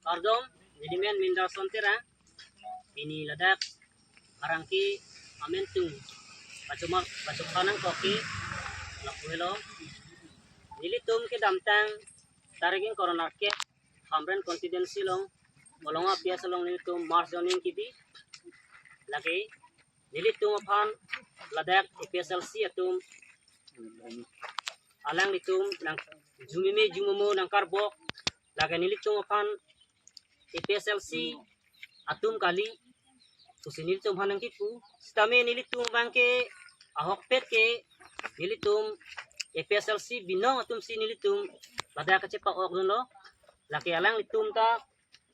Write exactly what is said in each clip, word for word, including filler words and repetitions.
Kardom, nelimen Mindarson Terang, pini ladak Pharangke amen tung kachoma kachopha nangkok ke lapu helo. Nelitum kedamtang tarik ingkoi ra nerkep Hamren constituency along, Bolonga P S along nelitum mass joining kebi. Lake nelitum aphan ladak A P H L C atum alanglitum nang jumime jumimo nangkarbok, lake nelitum aphan A P H L C atum kali pusi nelitum aphan nangkipu. Sitame nelitum abangke ahokpet ke nelitum A P H L C binong atumsi nelitum ladak kachepa-okdunlo. Lake alanglitum ta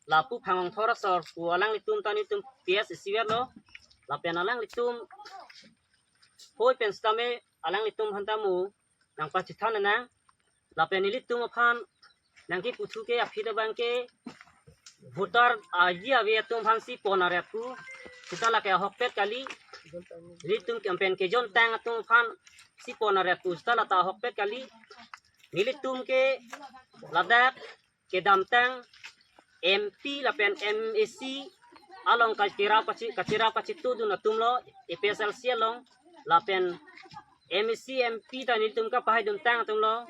lapu Phangongthor asor pu alanglitum ta nelitum P S isivet lo. Lapen alanglitum hoi pen sitame alanglitum aphan ta mo nangpachithan nang. Lapen nelitum aphan nangkipu thu ke aphi ta abangke voter I D ave atum aphansi pon aret pu. Sita lake ahokpet kali. Nelitum campaign kejontang atum aphansi pon aret pu. Sita lata ahokpet kali. Nelitum ke ladak kedamtang M P lapen M A C along kachirap kachi kachirap kachitudun atumlo A P H L C along, lapen M A C M P ta nelitum kapahaiduntang atumlo.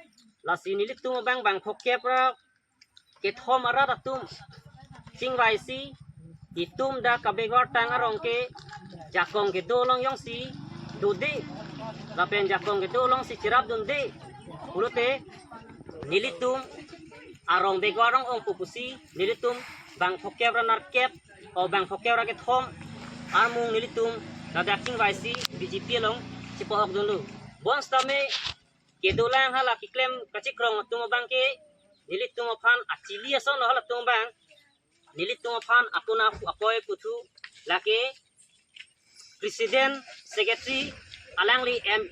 Lasi nelitum abang bangphokep ra kethom arat atum chingvaisi itum dak ka-backward tang arong ke jakong kedo along jongsi dode, lapen jakong kedo alongsi chirapdunde pulote nelitum arong backward ong-ongpo pusi nelitum bangphokep ra nerkep o bangphokep ra kethom armung nelitum ladak chingvaisi B J P along chepa-okdunlo. Bonsitame kedolang hala keklem kachekrong atum abangke nelitum aphan achili ason lo halatum abang. Nelitum aphan akuna apoi pu thu lake president, secretary, alangli M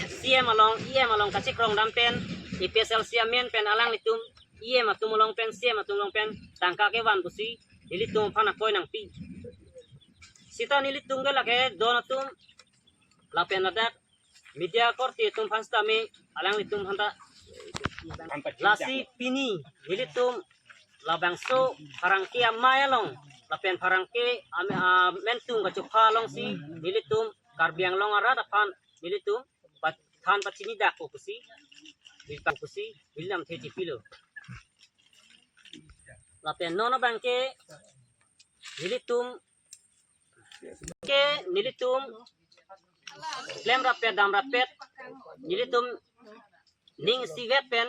C M along, E M along kachekrong dam pen, A P H L C amen pen alanglitum E M atum along pen, C M atum along pen tangka kevan pusi nelitum aphan apoi nangpi. Sita nelitum ke lake don atum lapen ladak media korte atum aphan sitame alanglitum aphan ta. Lasi pini nelitum labangso Pharangke amei along lapen Pharangke am- ah, amen tung kachopha alongsi nelitum Karbi Anglong arat aphan nelitum pathan pachini dakpo pusi, nelitum pusi neli namthe chepilo. Lapen non abangke nelitum ke nelitum klem rapet dam rapet nelitum ning isivet pen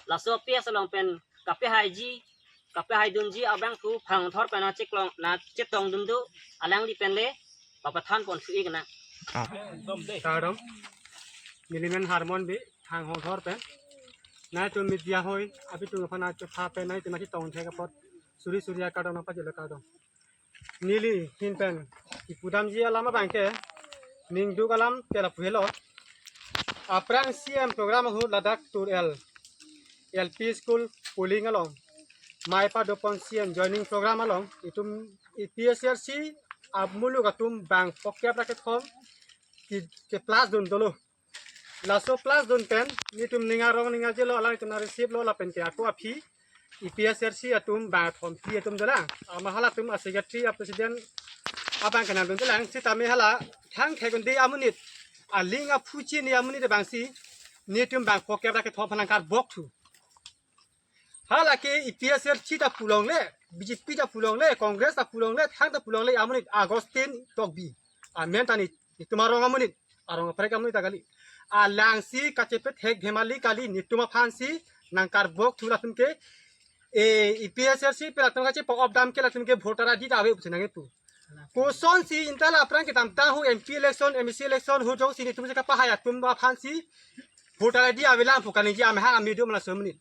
laso P S along pen kapehaiji kapehaidunji abangphu Phangongthor pen nacheklong nachetongdun do, alangli pen le papathan pon su-ik na. Kardom. Nelimen Harmon Bey, Phangongthor pen. Nangtum media hoi abitung aphan nachepha pen nangtum nangchetong thek apot suri suri akardom nangpajirlo, kardom. Neli ahin pen kipudamji alam abangke, ningduk alam ke lapu helo. Aphrang C M program ahut ladak Tur-el L P school polling along, mei padopon C M joining program along itum A P H L C amuluk atum bangphokep ra kethom ke, ke plus dun dolo. Laso plus dun pen nelitum ning arong ning arje lo, alanglitum nang receive lo lapen ke ako aphi A P H L C atum bangthompi atum dolang. Ama halatum a secretary, a president abang kenangdun dolang. Sitame hala thang khekundi amonit, aling aphu chini amonit abangsi nelitum bangphokep ra kethom aphan nangkarbok thu. Hala ke A P H L C ta pu longle, B J P ta pu longle, Congress ta pu longle, thang ta pu longle, amonit Augustine Tokbi amen ta nelitum arong amonit, arong aprek amonit ta kali. Alangsi kachepethek bhemali kali, nelitum aphansi nangkarbok thu latum ke, eh, A P H L C pen latum kachepa-op dam ke latum ke voter I D ta ave pusi nangkipu. Kosonsi intala aphrang kedamtang ahut M P election, M A C election ahut jongsi nelitum si kapahai atum aphansi voter I D avelang pu kaningje amahang amidum laso amonit.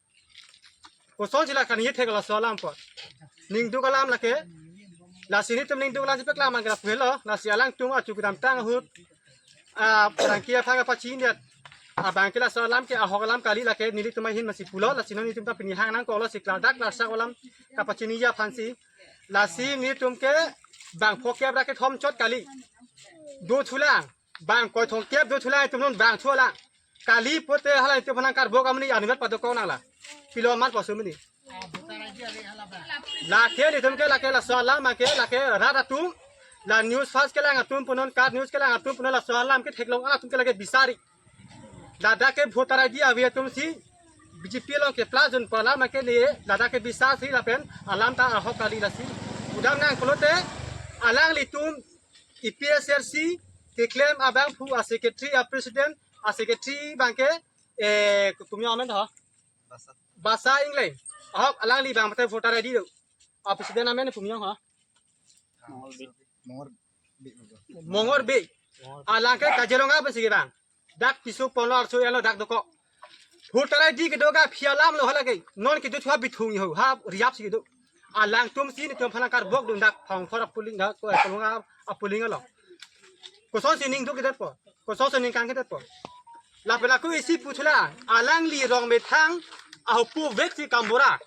Kosonsi la kaningje thek laso alam apot. Ningduk alam lake. Lasi nelitum ningduk alam si peklang abangke lapu helo. Lasi alangtum achu kedamtang ahut, ah, Pharangke aphan kapachini det abangke laso alam ke ahok alam kali, lake nelitum ahin masi pulo. Lasi non nelitum ta pini hang nangkoklo si klardak klarsak alam kapachiniji aphansi. Lasi nelitum ke bangphokep ra kethom chot kali. Do thulang. Bang koithom kep do thulang, itum non bang thulang. Kali pote hala itum aphan nangkarbok amonit anumat padokok nanglang. Pilo man pasu amonit. Lake netum ke lake laso alam ke lake rat atum, la news fast kelang atum punon, kat news kelang atum punon, laso alam ke theklong atum ke lake bisari. Ladak ke voter I D ave atum si B J P along ke plus jun pu alam ke le, ladak ke bisasi lapen alam ta ahok kali lasi. Udam nang pulote alanglitum A P H L C keklem abangphu a secretary, a president, a secretary abang ke, eh, kopi amen tho? Basa. Basa Engleng. Ahok alangli abang mate voter I D do. A president amen kopi ho? Mongor Bey. Mongor Bey. Alang ke Kaziranga pensi ke abang. Dak piso ponlo arso enlo dak dokok. Voter I D kedo ke aphi alam lo hala ke. Non kedo thu ha bithung ho, ha riap si kedo. Alangtum si netum aphan nangkarbok dun dak phang phor a polling dak ko kolonga a polling lo. Kosonsi ning duk kedetpo? Kosonsi ning kang kedetpo? Lapen ako isi puthula, alangli rong methang ahopuvek si Gaonbura.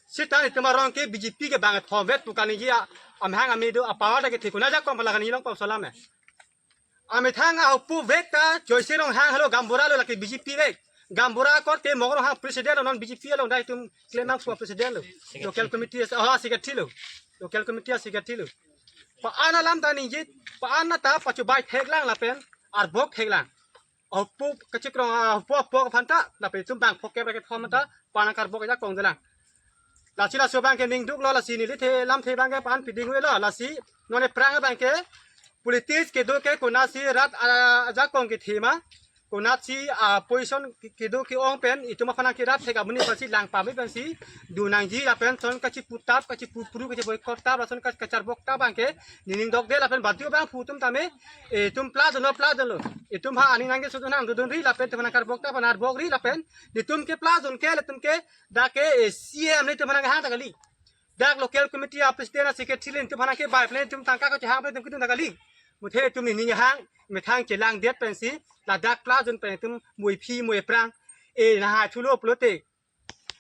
Sita netum arong ke B J P ke bang thomvet pu kaningje a, amahang ame do a power ta ke thikuna ajakong pala kani long pau salam eh. Amethang ahopuvek ta Joyce Ronghang halo Gaonbura lo, lake B J P vek. Gaonbura korte Mongor Ronghang president lo, non B J P along dai tum klem nangpu president lo. Local committee as, oh, secretary lo. Local committee as secretary lo. Pa-an alam ta ningje, pa-an ta pachobai theklang lapen arbok theklang. Ahopuk kachikrong, ahopuk apok aphan ta, lapen itum bang phokep ra kethom ta, pa-an nangkarbok ajakong dolang. Lasi laso abang ke ning duk lo, lasi neli the lamthe abang ke pa-an piding ave lo, lasi non aphrang abang ke politics kedo ke konatsi rat, ah, ajakong kethe ma, konatsi, ah, position ke-, kedo ke-ong pen itum aphan nangkerat thek amonit aphansi lang pame pensi dun nangji lapen son kachiputap, kachipupru, kachiboycott tap, lason kach-, kacharbok tap abang ke nening dokde lapen badu abangphu atum tame, eh, itum plus dunlo, plus dunlo. Itum ha aning nangkesodun nang dodunri lapen itum nangkarbok tap, nangkarbokri lapen netum ke plus dun ke, netum ke dak ke, eh, C M netum aphan nanghang ta kali. Dak local committee a president a secretary le netum aphan nangkebai pen netum tangka kachehang pen netum kedun ta kali. Muthe itum nening hang, methang chelangdet pensi, ladak plus dun pen itum mo iphi mo iprang. Eh, nahai thulo pulote.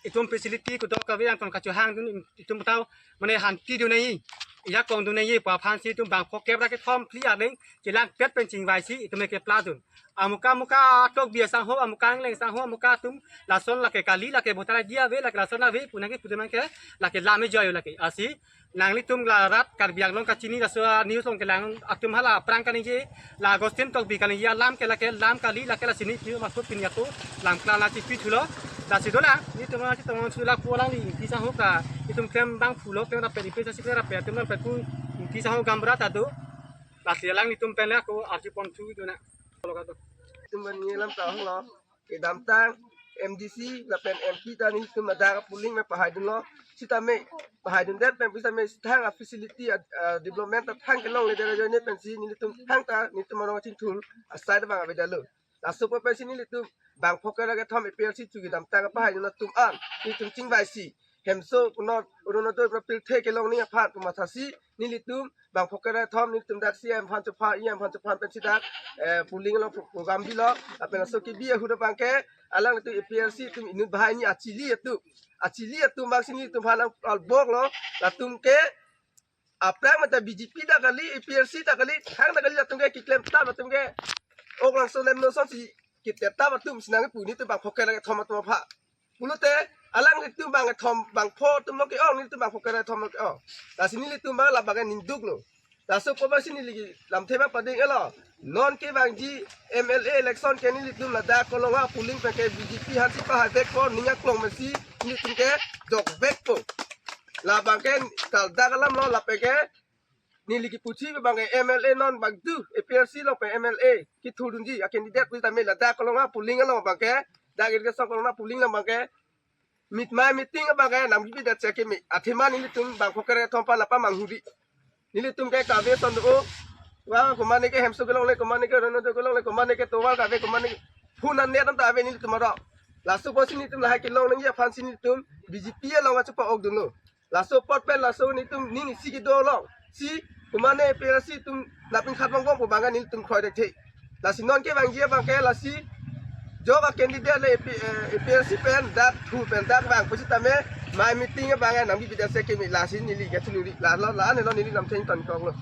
Itum facility kudok kave angton kachehang dun itum tau, mane hanti dun nai. Ajakong dun nai pu aphansi itum bang phokep ra kethom phli arleng chelangpet pen chingvaisi itum ke plus dun. Amuka amuka atok bi asangho, amuka Engleng sangho, amuka atum lason lake kali, lake voter I D ave, lake lason ave pu nangkepu atum ke lake lam ejoi lake. Lasi nanglitum la rat Karbi Anglong kachini laso news along kelang atum hala aphrang kaningje, la Augustine Tokbi kaningje alam ke lake lam kali, lake lasi netum aso pini ako lam kla na chipi thulo. Lasi dolang, netum aso tong sula pu alangli Ingti sangho ka, itum klem abangphu lo, klem rapet, ipi sasi klem rapet, itum rapet pu Ingti sangho Gaonbura ta do. Lasi alanglitum pen le ako arjupon thu dona. Itum ban ngelam ta hong lo. Kedamtang M D C lapen M P ta netum ladak a polling me pahai dunlo. Sitame pahai dundet pen pusitame thang a facility a, a development ta thang kelongledet ajoine pensi netum thangta netum arong achingthur asai ta bang avedetlo. Laso pu pensi netum bang phokep ra kethom A P L C chu kedamtang pahai dunlo atum an netum chingvaisi hemso punon Orunodoi punon pirthe kelongji aphan pu mathasi nelitum bang phokep ra kethom nelitum dak C M aphan chepha, E M aphan chepha pensi dak, eh, polling along pro-, program bilo, lapen laso kebi ahut abang ke alanglitum A P L C atum inut banghini achili atum, achili atum bangsi nelitum aphan nangkarbok lo, latum ke aphrang mate B J P ta kali, A P L C ta kali, thang ta kali, latum ke keklem tap, latum ke ok langso lemno sonsi kitep tap atum si nangpu netum bang phokep ra kethom atum aphan. Pulote alanglitum bang kethom bang pho atum lo ke-ong, netum bang phokep ra kethom lo ke-ong. Lasi nelitum bang labang ke ning duk lo. Laso pu pensi neli lamthe bang pading elo. Non kevangji M L A election ke nelitum ladak Kolonga polling pen ke B J P aphansi pahai vekpo, ning aklong pensi nelitum ke dok vekpo. Labang ke kal dak alam lo, lapen ke neli kepuji abang ke M L A non bangdu A P L C along pen M L A kethurdunji a candidate pusitame ladak Kolonga polling along abang ke, dak irrigation Kolonga polling along abang ke, mit mai meeting abang ke nangbibidet si akeme. Athema nelitum bang phokep ra kethom aphan la pamanghu ri. Nelitum ke kave ason do. Wa komatne ke hemso kelongle, komatne ke Orunodoi kelongle, komatne ke tovar kave, komatne ke phone an net an ta ave nelitum arong. Laso pusi nelitum lahai kelong nangji aphansi nelitum B J P along achupa ok dunlo. Laso apot pen laso nelitum ning isi kedo alongsi komatne A P L C atum nangpingkhat vangvang pu abang ke nelitum kroidethe. Lasi non kevangji abang ke lasi jok a candidate le A P, eh, A P L C pen dak thu pen dak vang pusitame mai meeting abang ke nangbibidet si akeme, lasi neli ke thunuri, la lo la ne lo neli lamthe ingtonkoklo.